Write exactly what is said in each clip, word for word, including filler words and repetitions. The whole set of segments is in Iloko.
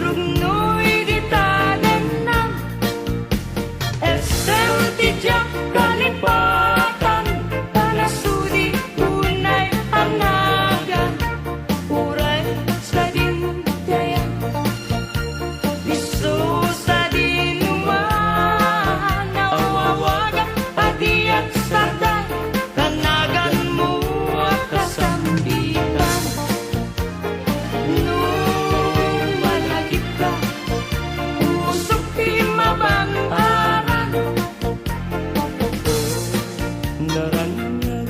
Rugnoy dita dennam, Esther ti diak kalipatan, panasudi unay a nagan, uray sadin dayan. Isu sadin man a wawagak a diak sarday, ta naganmo a kasambitan. No malagipka, pusok ti mabang-aran. Naraniag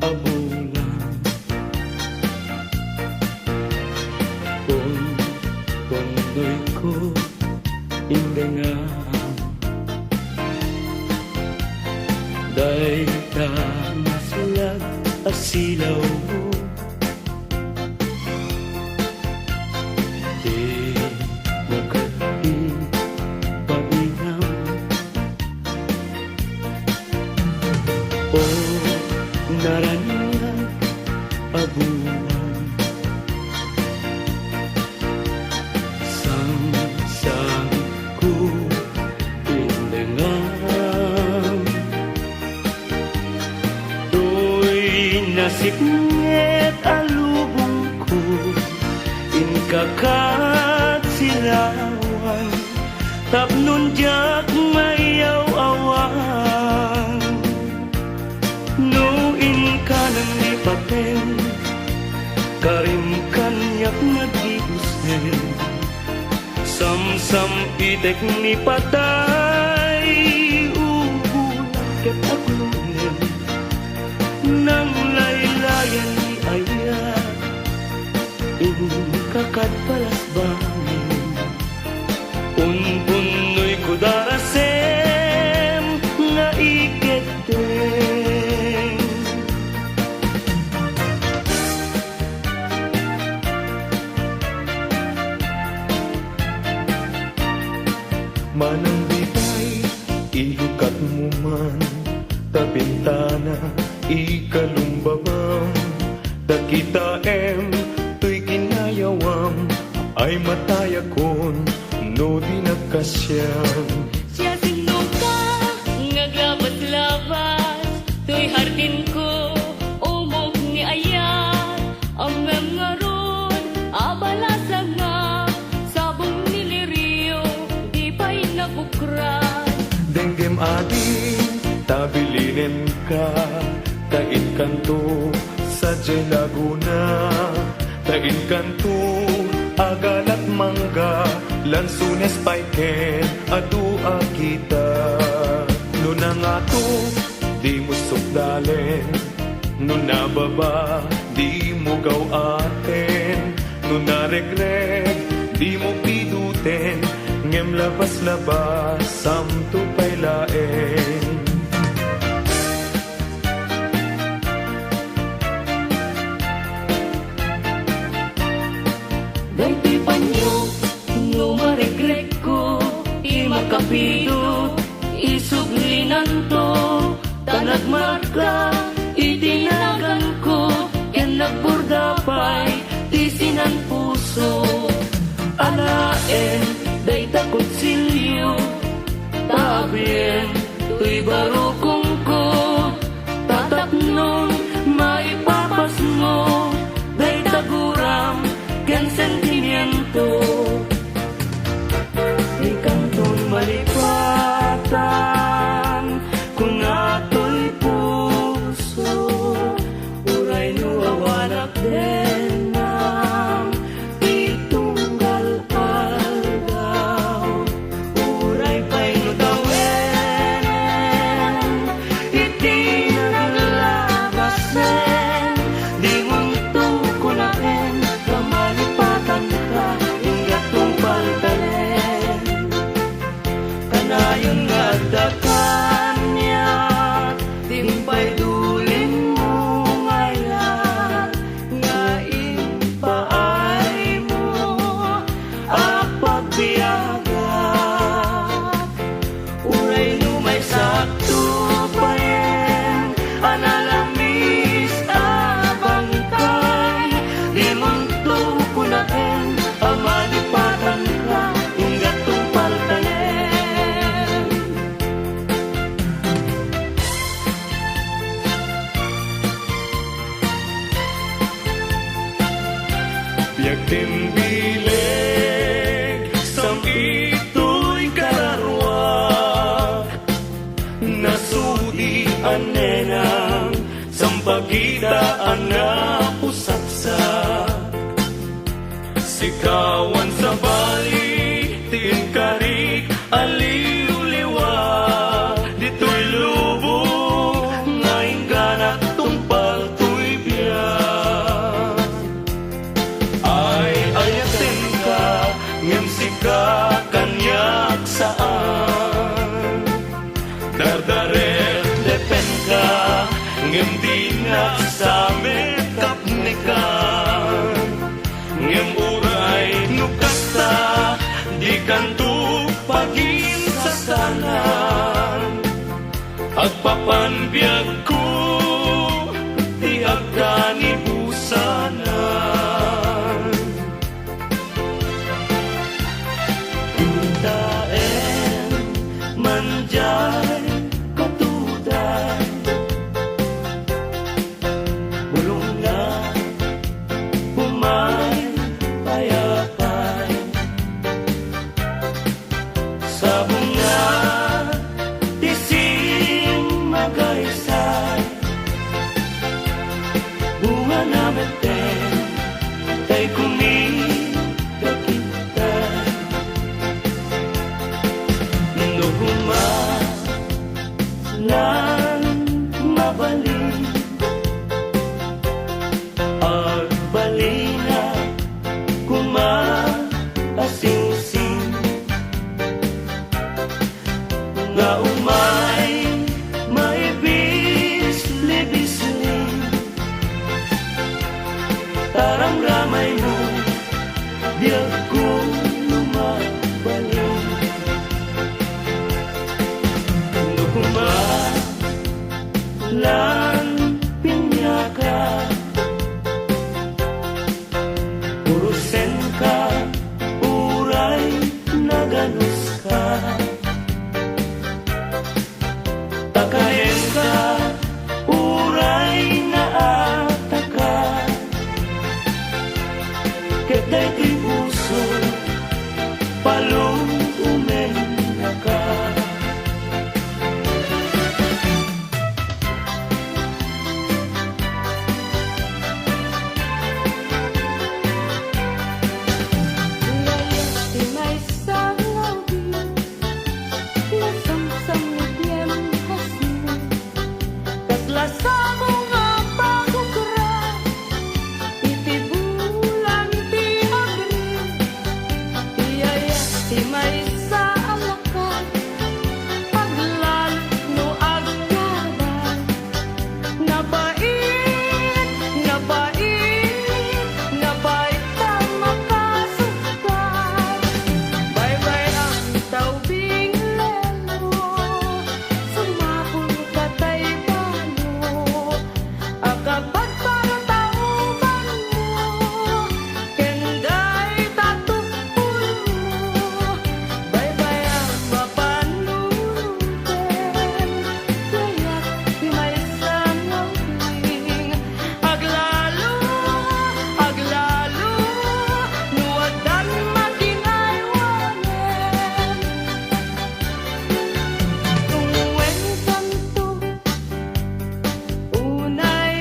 a bulan, kun-, kundoyko indengam. Dayta nasulag a silawmo, dimo ket ipainam. O naraniag a bulan, sangsangitko indengam. Toy nasipnget a lubongko, inka kad silawan, tapnon diak maiyaw-awan. No inkanem ni paten, karim kaniak nagdibusen. Samsam-itek ni patay, ubulan ket aglunen. Nanglaylayan ni ayat, inka kad balasbangen. Unpunnoyko darasem nga ikeddeng. Manang bitay, ilukatmo man ta bintana ikalumbabam, ta kitaem toy kinayawam, ay matayakon no di nagkasian. Siasinoka nga aglabaslabas toy hardinko, umok ni ayat, ammem ngarud a balasangak, sabong ni lirio, di pay nabukran. Denggem adi, ta bilinenka, ta inkanto sadiay Laguna, ta inkanto agalat mangga, lansones pay ken adu a kita. No nangato, dimo sukdalen. No nababa, dimo gaw-aten. No naregreg, dimo piduten. Ngem labaslabas, samto pay laeng. Daytoy panyo no maregregko, ti makapido, isublinanto, ta nagmarka iti naganko, ken nagburda pay ti sinan puso. Alaen dayta kutsilio, ta abrien toy barukongko, ta tapnon maipapasmo dayta guram ken sentimiento. Dikanton malipatan, kuna toy puso, uray no awanak dennam ti tunggal aldaw. Uray pay no tawenen iti naglabasen, dimonto kunaen nga malipatanka, ingga tungpaltanen. Kanayon nga adda kaniak, dimpay dulinmo nga ayat, nga impaaymo a pagbiagak. Uray no maysakto payen a nalamis a bangkay, dimonto kunaen a malipat Kita a napusaksak, sikawan sabali ti inkarik a liwliwa. Ditoy lubong nga inggana tungpal toy biag. Ay, ayatenka, ngem sika kaniak saan. Dardaredepenka, ngem dinak sa met kapnekan. Ngem uray no kasta, dikanto paginsasanan. Agpapan biagko ti agkanibusanan. Taen manjay katuday, bulong nga umay payapay. Sabong nga ti simmagaysay, bunga na metten tay kumidakitay. No koma lan mabalin, agbalina koma a singsing nga umay maibislibisling. Taramramaymo, biagko no mabalin. No koma lan piñaka, urosenka uray naganuska. Takaenka uray naataka, ket daytoy puso, palumennaka. Layas ti maysa nga ubing, nasamsam ni Tiem Hasmo. Kasla sabong nga pagukra iti bulan ti Abril. Iyayat ti maysa a lakay, aglalo no agkabay. Napait, napait, napait ta makasukay. Baybay-am ta ubing lelo, sumakol ka tay balo, a kapadpado ta ubanmo, ken dayta tukkolmo. Baybay-am a panunoten, layas ti maysa nga ubing. Aglalo, aglalo, no addan makinaywanen. Tungwenkanto, unay-unay,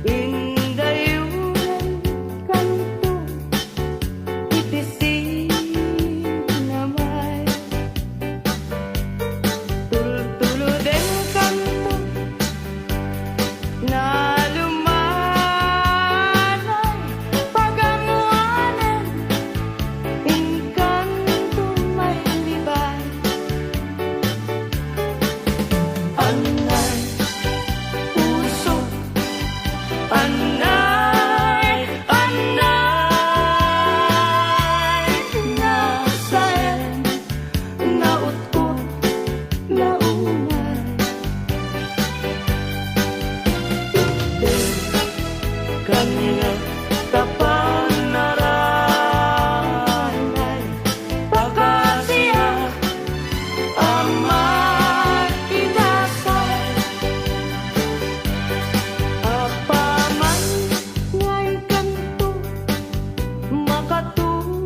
indayurenkanto iti sinamay. Tultulodenkanto, nalumanay, pagammoanen, inkanto mailibay. Annay, puso, annay, annay, nasaen, nautkot, naunay. Itdem kaniak ta panaranay, pakasiak a makinasay. Apaman nga inkanto makaturo,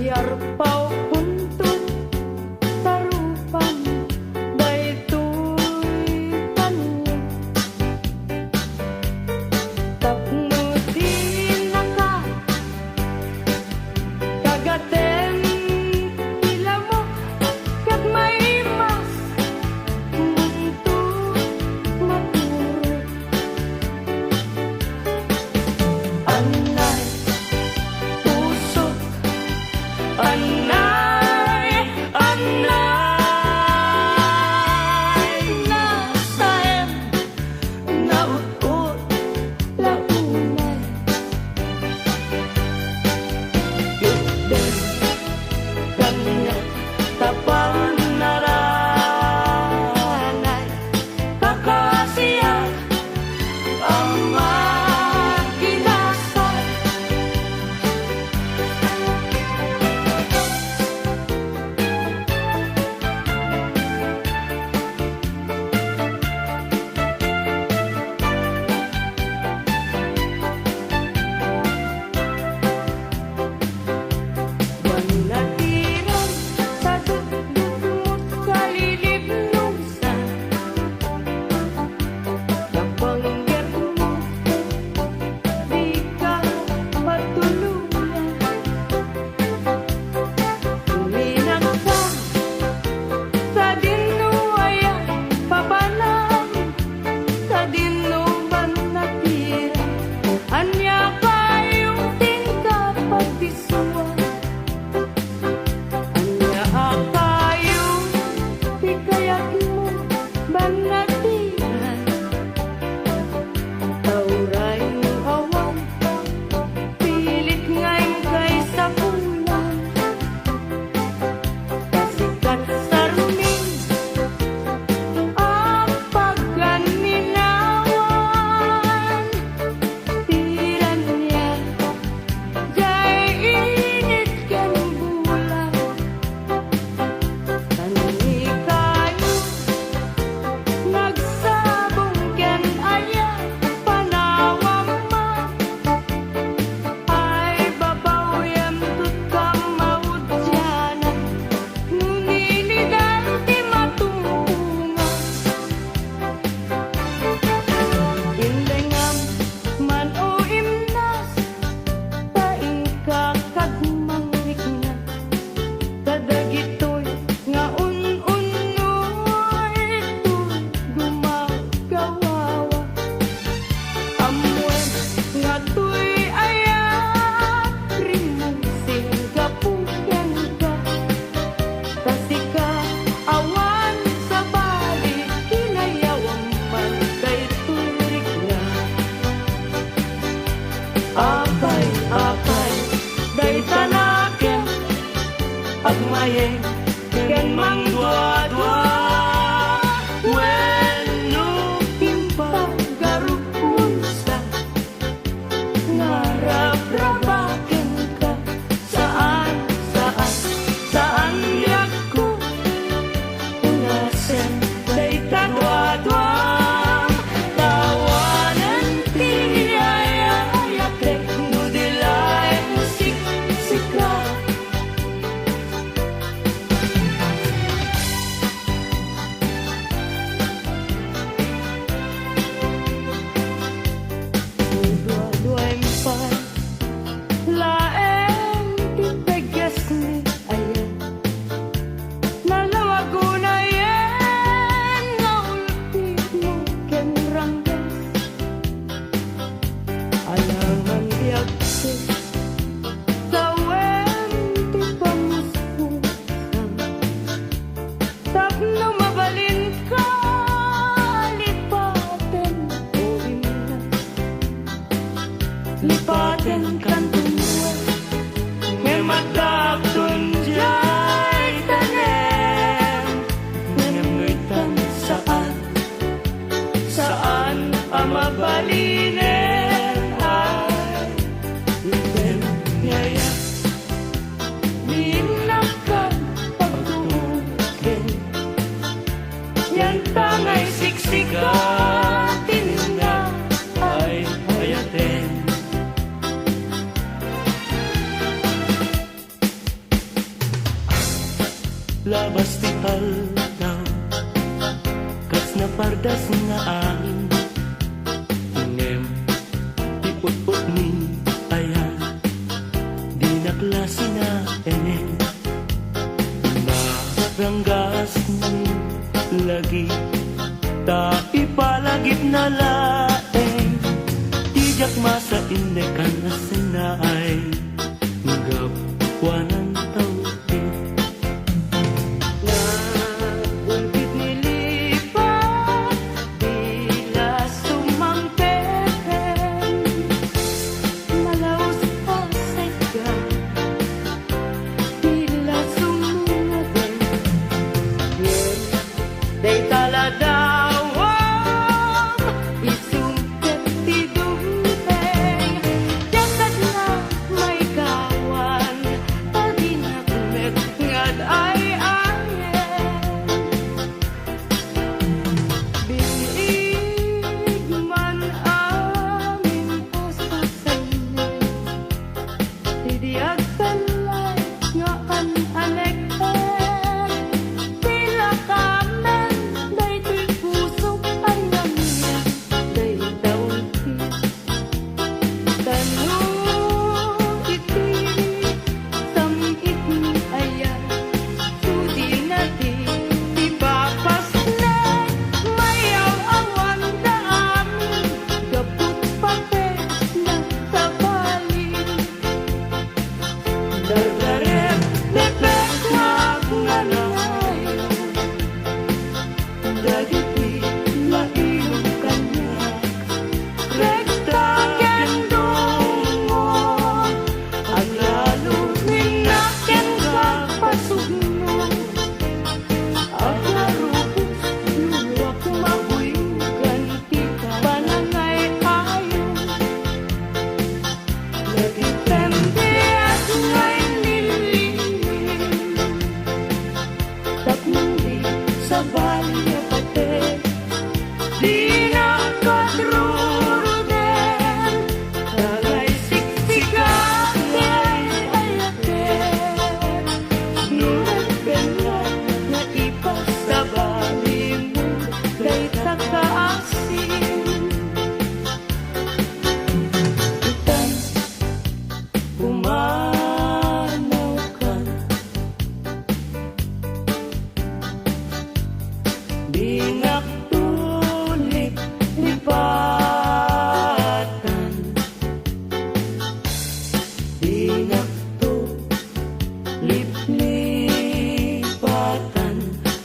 yarpaw kun Ken kanton, ngem adda agton diay tanem, ngem no itan saan, saan a mabalinen ay item ni ayat. Ni innakkan pagtuoken, yanta nga isiksika ti ninna ay ayaten. Labas ti aldaw, kas napardas nga angin, ngem ti ut-ot ni ayat, dinak la sinaenen. Naranggasmi lagi, ta ipalagipna laeng, ti diak masainnekan a sinaay. Gapuanan tawte. Nagbulbit ni lipa, di la sumangpeten. Malaus a saiga, di la sumungaden. Dayta la dawam, isungpet ti dumteng, diak ket na maigawan, ta dinak met nga ad-ay-ayen. Biig man amin a sasayen. Idi agtellay nga an-anekek, ti lakamen daytoy pusok a namian dayta ulti. Tano iti sam-it ni ayat, sudina ti, ti papasnek, mayaw-awan da amin, gapu pati na sabali. Dardarep, depek nga agnanayon. Dagiti laing kaniak, rekta ken dungo, aglalo ni innak ken kapasugno. Agarupos, luluak mabuyogan ti panangay-ayo. Nagitente a sungay nilingin. Tapno di sabali a pati, dina katruruden. Dagay siksika ti ay-ayatek. No nagbennak nga ipasabalimo dayta kaasin. Itan, pumanawkan. Dinakto liplipatan. Dinakto liplipatan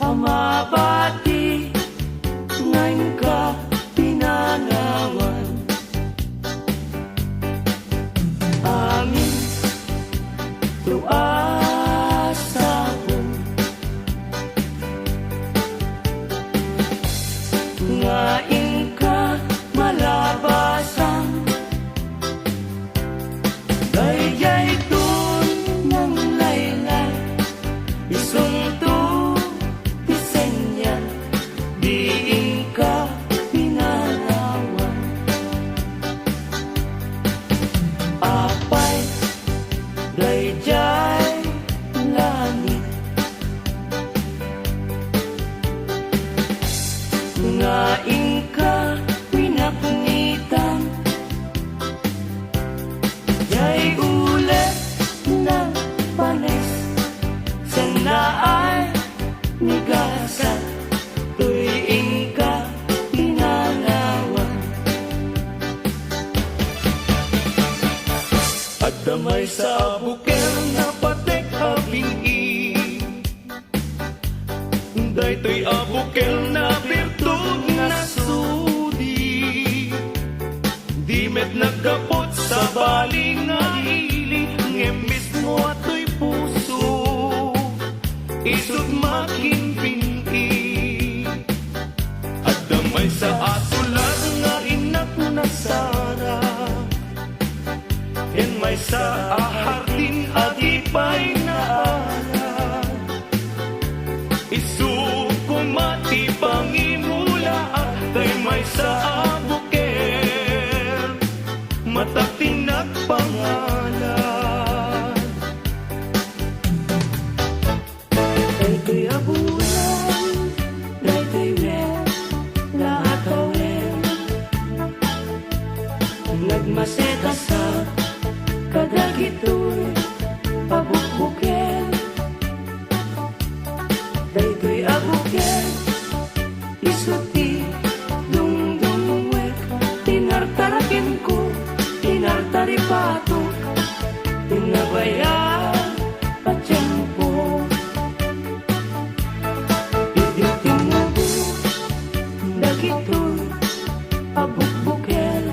a mabati nga inka pinanawan. Amin to a sao nga inka malabasan. Daydiay ton nanglaylay, isunto ti senyal, di inka pinanawan. Apay, daydiay langit nga inka pinaknitan. Diay ulit nagpanes, sen naay ni gasat, toy inka pinanawan. Adda maysa a bukel nga patek a bin-i. Daytoy a bukel a birtud nga sudi. Di met naggapu ti sabali Masetasak kadagitoy a bukbukel. Daytoy a bukel, isu ti dungdungwek, tinartarakenko, tinartaripatok, ti nabayag a tiempo. Idi timmugok dagitoy a bukbukel,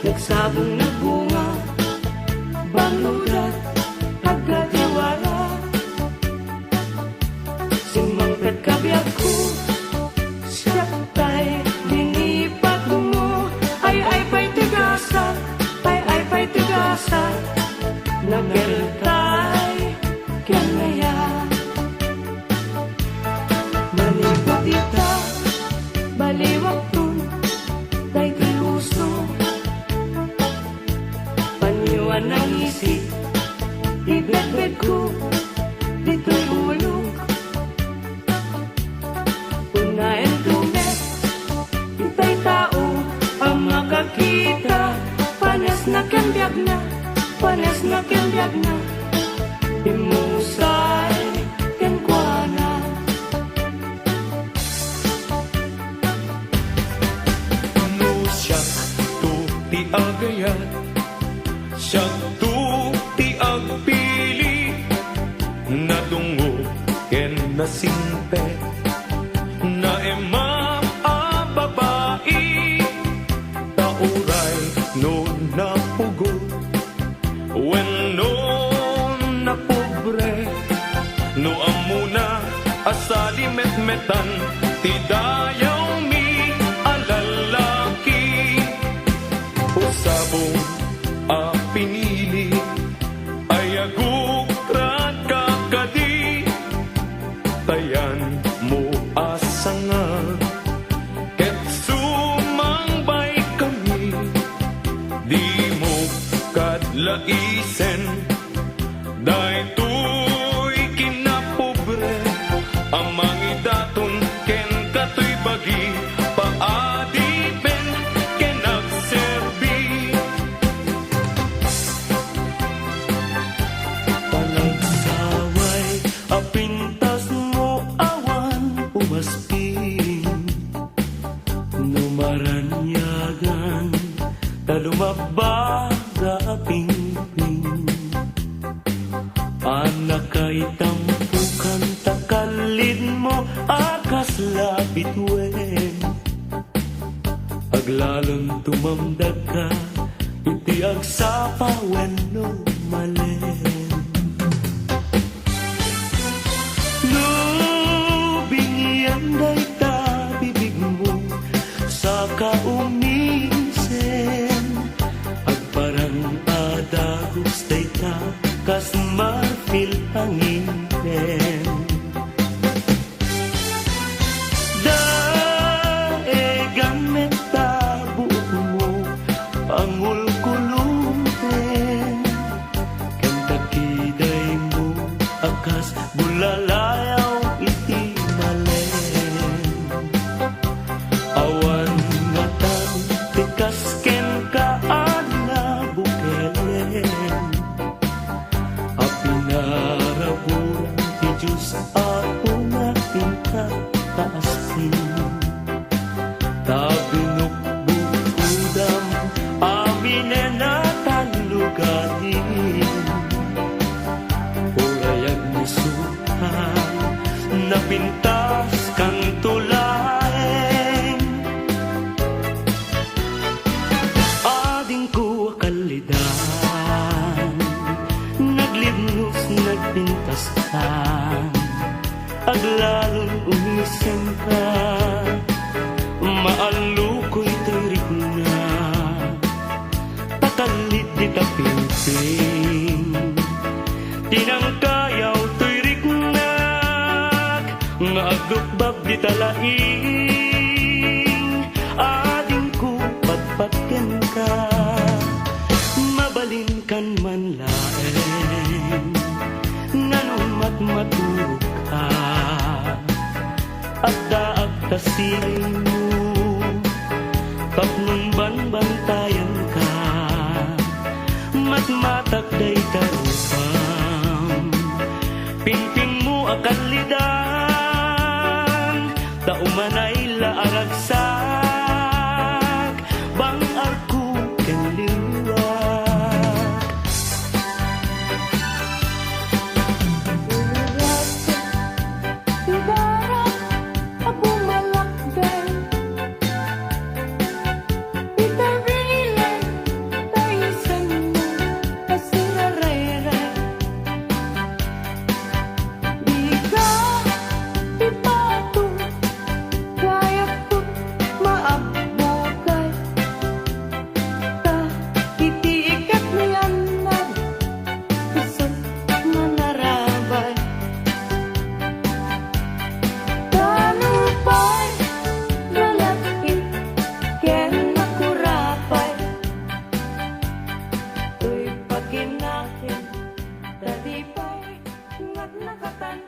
nagsabong, nagbunga, banudat, agatiwara. Simmangpet kabiagko, siak tay linipatmo. Ay-ay pay ti gasa, ay-ay pay ti gasa, nagertay ken aya. Manipud ita, baliwakton daytoy uso. Paniwan a ngisi, ibedbedko ditoy ulok. Unayen tumet, itay tao a makakita, panesna ken biagna, panesna ken biagna, immusay kenkuana. No siakto ti agayat, siakto ti agpili, nadungog ken nasingpet, naemak a babai, ta uray no napugot wenno napobre, no ammona a salimetmetan ti dayawmi a lalaki. Usabong a pinili, ay agukradka kadi, tayanmo a sanga, ket sumangbaykami, dimo kad laisen. Daytoy kinapobre a mangidaton ken katoy bagi, paadipen ken agserbi. Panagsaway a pintasmo awan umasping, no maraniagan ta lumabbaga a pingping. Anakay tampukan ta kallidmo a kasla bituen. Aglalon tumamdagka iti agsapa wenno malen. No bingian dayta bibigmo, saka umisen, agparang a dagus dayta kas marfil a ngipen. Daegan met ta buokmo, pangulkulongten, ken ta kidaymo a kas bulalayaw iti malen. Awan nga tao ti kas kenka a nabukelen. A pinaraburan ti Dios Apo nga inka kaastin. Ta binukbukkodam aminen a tallo gadin. Uray agmusuka, napintaskanto laeng. Adingko a kallidan, naglibnos, nagpintaskan, aglalon umisenka, maallukoy toy rikna, ta kallid dita pingping, tinangkayaw toy riknak, nga agdukbab dita laing. Adingko patpatgenka, mabalinkan man laeng, nano matmaturogka. Addaak ta sile'mo tapno banban Matmatak dayta rupam, pingpingmo a kallidan, ta umanay la a ragsak, bang-arko ken liwak. Ibarak a bumalakday. Ita bilen, ta isenmo a sirarayray. Dika ipatong, kayatko maabbukay. Ta iti ikat ni Annad, isu manarabay. Ta nupay nalak-it ken nakurapay, toy pakinakim ta di pay ngaknakatan.